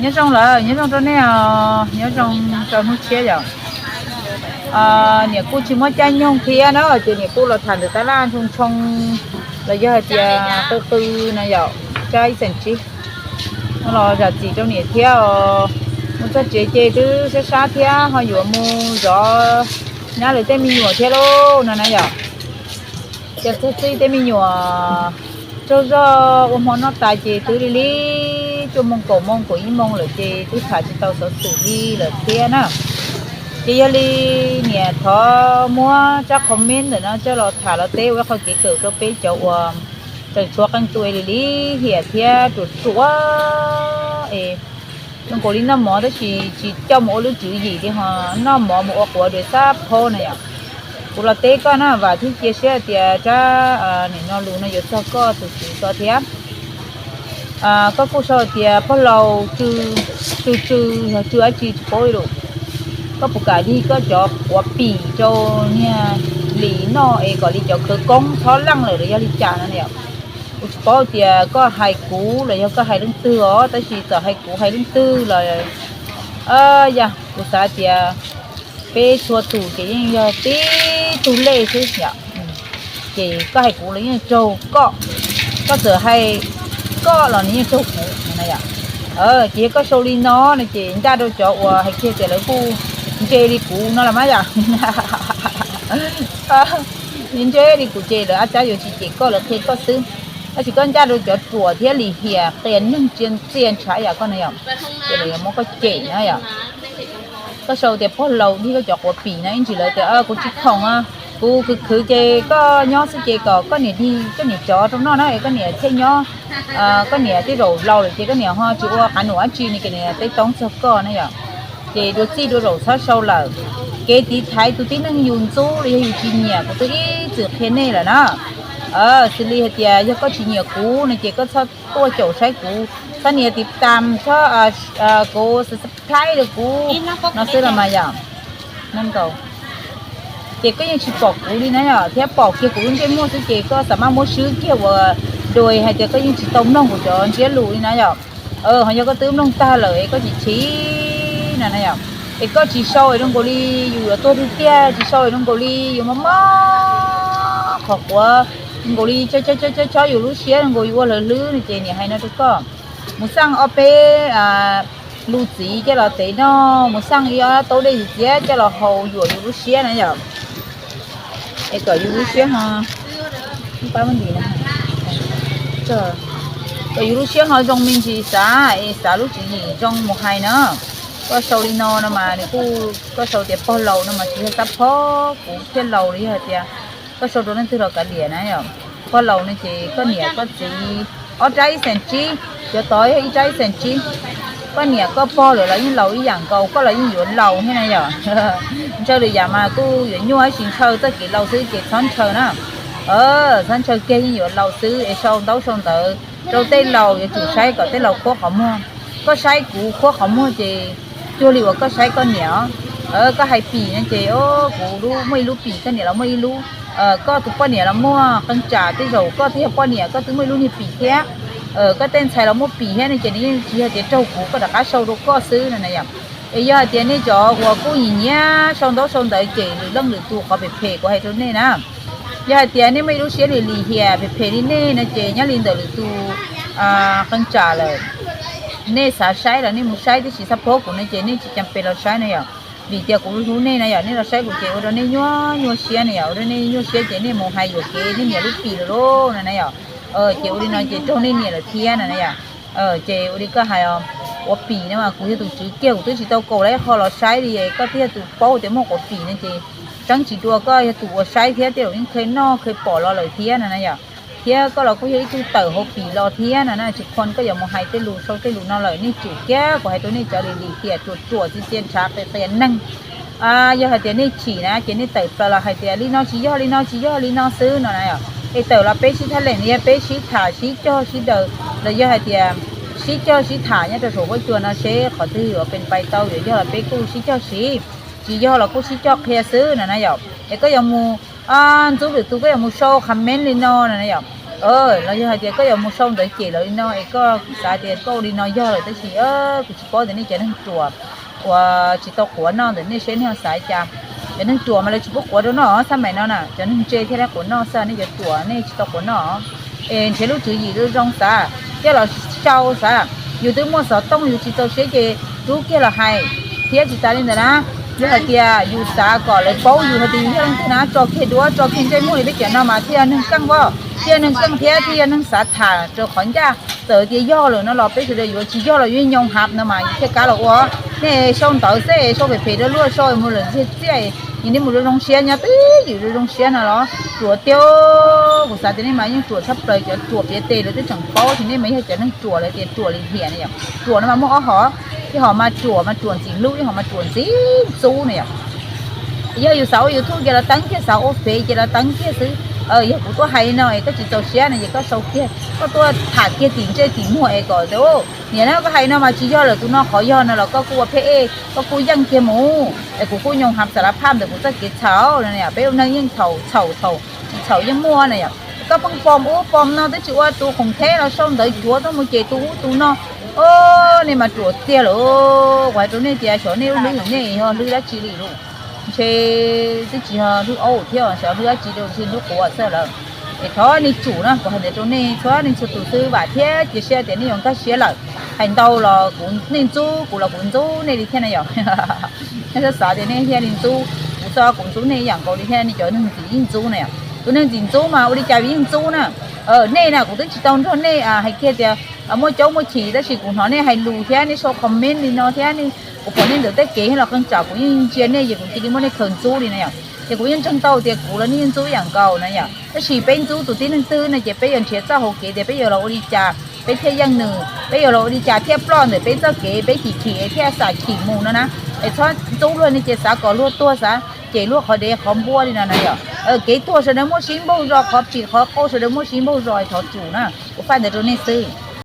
Nyob zoo lawm, nyob zoo rau nej os, nyob zoo rau hnub tshiab yom. Niam kuj tsis muaj caij nyoog thiab na, ces niam kuj los tham ntawm tab laj ntshoo ntshoo los yog hais tias qw qw na yom, tsab ib xeem tsib. Los zam txim rau niam thiab os, mus txog tsev ces twb sab sab thiab ho yuav mus zov nyab lawv tej me nyuam thiab lauj no na yom. Ces txog txij tej me nyuam tsaug zog ua hmo noj tas ces twb li li cuaj moo kaum moo kaum ib moo lawm ces twb tham tsis tau xov xwm li lawm thiab na. Ces yog li niam thov muab tsab comment ntawm no coj los tham los teb ua ib qho kev kawm rau peb cov uas tseem tshuav qee tus li li hiam thiab ruam ruam es zoo nkaus li noj mov tab sis tsis coj mus ua lub tswv yim li ho noj mov mus ua quav dua xab phob na yom. Kuv los teb koj na, vam thiab cia siab hais tias tsab nim no lus no yuav txog koj tus tswv ko thiab. Koj kuj sau tias pog laus tsw tsw, yog tsw dab tsi tsis paub li lus. Koj puas kam dig koj cov quav pim rau niag Lis noj es kom li cov khawv koob txhob leej lawm los yog li cas no yom? Kuv tsis paub tias koj hais kuv los yog koj hais leej twg os, tab sis txawm hais kuv hais leej twg los yog kuv xav tias peb txhua tus ces yeej yog tib tug lej xwb yom. Ces koj hais kuv los yeej raug koj, koj txawm hais koj los nws yeej raug kuv no yom. Ces yog koj sau li no no ces ncaj rau cov uas hais kiag tias lawv kuj ntse li kuv no los mas yom. Ntse li kuv ces lawv ab tsab yuav tsis cem koj, lawv qhia koj xwb. Tab sis koj ncaj rau cov ruam thiab lim hiam qias neeg txia ntshav yam koj no yom, ces lawv yuav muab koj cem na yom. Koj sau tias pog laus dig koj cov quav pim no ib ntsis lawv tias kuv tsis khoom, kuv khwv khwv ces koj nyob xwb ces kom koj niam dig koj niam cov rau noj na es koj niam thiaj nyob. Koj niam tej zaum laus lawm ces koj niam ho tsis ua qav num dab tsi no ces niam teb toob txog koj na yom. Ces dua txij dua zaum txhob sau lawm. Kev tiv thaiv tus tib neeg yus ntxub los yog yus tsis nyiam kuv twb ib txwm qhia nej lawm na. Xws li hais tias yog koj tsis nyiam kuv no ces koj txhob tuaj caum saib kuv, txhob nias tiv tam, txhob kuv subscribe rau kuv no xwb los mas yom. Ces koj yeej tsis pom kuv li na yom, thiab pom kiag kuv lub ntsej muag xwb ces koj xav maj muab swb kiag ua dua hais tias koj yeej tsis tau mloog kuv cov ntsiab lus li na yom. Ho yog koj twb mloog tag lawm es koj tsis chim no na yom, es koj tsis sau es zoo nkaus li yus yuav tuag tiag tiag, tsis sau es zoo nkaus li yus mob mob qhov quav, zoo nkaus li chob chob yus lub siab zoo nkaus yus ua hlwb hlwb no ces niam hais no rau koj. Mus xaj ob peb lub txiv coj los tev noj, mus xaj ib ob taub dej txias coj los haus yuam yus lub siab na yom. Es kom yus lub siab ho, kom yus lub siab ho zoo me ntsis xav es xav lub tswv yim zoo mus hais na. Koj sau li no no mas nws kuj, koj sau tias pog laus no mas tsis yog xab phob kuv thiaj laus li, yog hais tias koj sau rau leej twg los kav liam na yom. Pog laus no ces koj niam koj txiv ob rab ib xees tsib, cov tod yog ib rab ib xees tsib. Koj niam koj pog lawv los yeej laus ib yam nkaus, koj los yeej yuav laus thiab na yom. Ntshaw lwm yam mas kuj yuav nyuaj tab sis ntshaw txoj kev laus xwb ces txhob ntshaw na. Txhob ntshaw kiag, yeej yuav laus xwb es sau ntaub sau ntawv rau tej laus, yuav tsum saib kom tej laus qhuab qhov muag. Koj saib kuv qhuab qhov muag ces cuag li uas koj saib koj niam. Koj hais pim no ces kuv muaj ib lub pim, koj niam los muaj ib lub. Koj tus poj niam los muaj qee tsam, tej zaum koj twb yog poj niam koj twb muaj ib lub niag pim thiab. Koj tej ntxhais los muaj pim thiab no ces nws yeej tsis yog tias raug kuv, koj rov qab sau rau koj xwb no na yom. Es yog hais tias nej cov uas kuj nyiam nyiam sau ntaub sau ntawv cem lwm leej lwm tus qhov phem phem kuv hais rau nej na, yog hais tias nej muaj ib lub siab lim lim hiam phem phem li nej no ces nyob li ntawm lwm tus qee tsam lawm, nej xav saib los nej mus saib, tiam sis xab phob kuv no ces nej tsis cas pes los saib na yom. Vim tias kuv hlub nej na yom, nej los saib kuv ces ua rau nej nyuaj nyuaj siab na yom, ua rau nej nyuaj siab ces nej mus hais yuam kev nej niam lub pim lawm lauj no na yom. Ces ua li no ces raug nej niam lawm thiab no na yom. Ces ua li koj hais os, quav pim no mas kuv yog tus tswv kiag kuv twb tsis tau kaum lawv qhov los saib li, koj twb yog tus paub tias muaj quav pim no ces tseeb tsis dua koj yog tus uas saib thiab tej zaum yeej kheev noj kheev pom los lawm thiab no na yom. Thiab koj los kuj yog ib tug tawm hauv pim los thiab no na, tsis khoom koj yuav mus hais tej lus sau tej lus no lawm, nej tsum kiag kuv hais rau nej cov lim lim hiam ruam ruam txi txia ntshav qias qias neeg. Yog hais tias nej chim na ces nej tawm plaws los hais tias li no tsis yog li no tsis yog li no xwb no na yom. Es tawm los peb sib thaj leem los yog peb sib tham sib cog sib daws los yog hais tias sib cog sib tham nyob rau saum huab cua no seb qhov twg yuav pes pais tau, yuav yog los peb kuj sib cog siv, tsis yog los kuj sib cog qhia xwb no na yom. Es koj yuav mus ntxub lwm tus, koj yuav mus sau comment li no no na yom. Los yog hais tias koj yuav mus sau ntawv cem lawv li no es koj xav tias koj ua li no yog lawm, tab sis kuv tsis paub tias nej cov neeg ruam uas tsis tau quav noj ntawm nej seb nej xav cas. Cov neeg ruam mas lawv tsis pub quav rau noj xab mais no na, cov neeg ntse thiaj li quav noj xwb, nej cov ruam nej tsis tau quav noj. Es nrhiav lub tswv yim zoo xav, coj los sau xav. Yus twb muaj xov tooj yus tsis txaus siab ces rub kiag los hais thiab. Tsis tas li ntawd na, yog hais tias yus xav kom lawv paub yus hais tias yus yog leej twg na, tso kiag duab tso kiag ntsej muag li peb cov no mas thiaj yog neeg keej os, thiaj yog neeg keej thiab thiaj yog neeg xav tham raws qhov ncaj. Txawm tias yog lawm no los peb sawv daws yuav, tsis yog los yuav nyob hab no mas yus thiaj kam los ua. Nej sau ntawv xwb, sau phem phem rau luag, sau mus lawm txiag txiaj, es nej mus zoo zoo siab nyob twj ywm zoo zoo siab no los ruam tiag. Kuv xav tias nej mas yeej ruam tshaj plaws, cov ruam piav tes lawv twb tseem paub, ces nej mas yog cov neeg ruam lawv tias ruam lim hiam na yom. Ruam no mas muaj ob hom, ib hom mas ruam mas ruam ntxim hlub, ib hom mas ruam ntxim ntxub na yom. Yog yus xav ua YouTube ces los teeb kiag, xav ua fev ces los teeb kiag xwb. Yog kuv tuaj hais no es koj tsis txaus siab no ces koj sau kiag, koj tuaj tham kiag tim ntsej tim muag es kom tias, niam na, koj hais no mas tsis yog lawm, tus no qhov yog no los koj kuj ua phem, koj kuj yeej kiag mus, es kuv kuj nyob hab xav la phaj ntawm kuv txoj kev txhaum no. Peb ua neeg yeej txhaum txhaum txhaum, tsis txhaum yeej muaj na yom. Koj pheej pom ub pom no twb tsis ua, tus khoom theb los sau ntawv cuav tuaj mus cem tus ub tus no. O, nej mas ruam tiag lawm. Kuv hais rau nej tias xyov nej lub hlwb nej yog hlwb dab tsi li lawm. Ntshe twb tsis yog hlwb aub thiab, xyov hlwb dab tsi, hlwb quav xwb lawm. Es thov nej tsum na, kuv hais ntawd rau nej txhua leej txhua tus xwb, vam thiab cia siab tias nej yuav nkag siab lawm. Hais ntau los kuv, nej ntxub kuv los kuv ntxub nej li thiab na yom. Nej txhob xav tias nej thiaj li ntxub kuv, xav kuv ntxub nej ib yam nkaus li thiab, nej cov neeg ntxim yeej ntxub na yom. Tus neeg ntxim ntxub mas ua li cas yeej ntxub na. Nej na kuv twb tsis tau nrog nej hais kiag tias muaj caub muaj chim, tab sis kuv hnov nej hais lus thiab nej sau comment li no thiab, kuv pom nej ntawm tej kev los qee tsam kuv yeej ntsia nej ces kuv cia li muab nej khaws ntxub li na yom. Ces kuv yeej ntseeg tau tias kuv los nej yeej ntxub ib yam nkaus na yom. Tab sis peb ntxub tus tib neeg twg no ces peb yuav nrhiav txoj hauv kev tias peb yuav los ua li cas peb thiaj yeej nws, peb yuav los ua li cas thiaj ploj ntawm peb txoj kev, peb chim chim thiaj xam chim mus no na. Es txhob ntxub luag ne, ces xav kom luag tuag, xav cem luag qhov dev qhov npua li no na yom. Kev tuag sawv daws muaj sib npaug zos, qhov plim qhov qau sawv daws muaj sib npaug zos, thov tsum na, kuv faj ntawd rau nej xwb.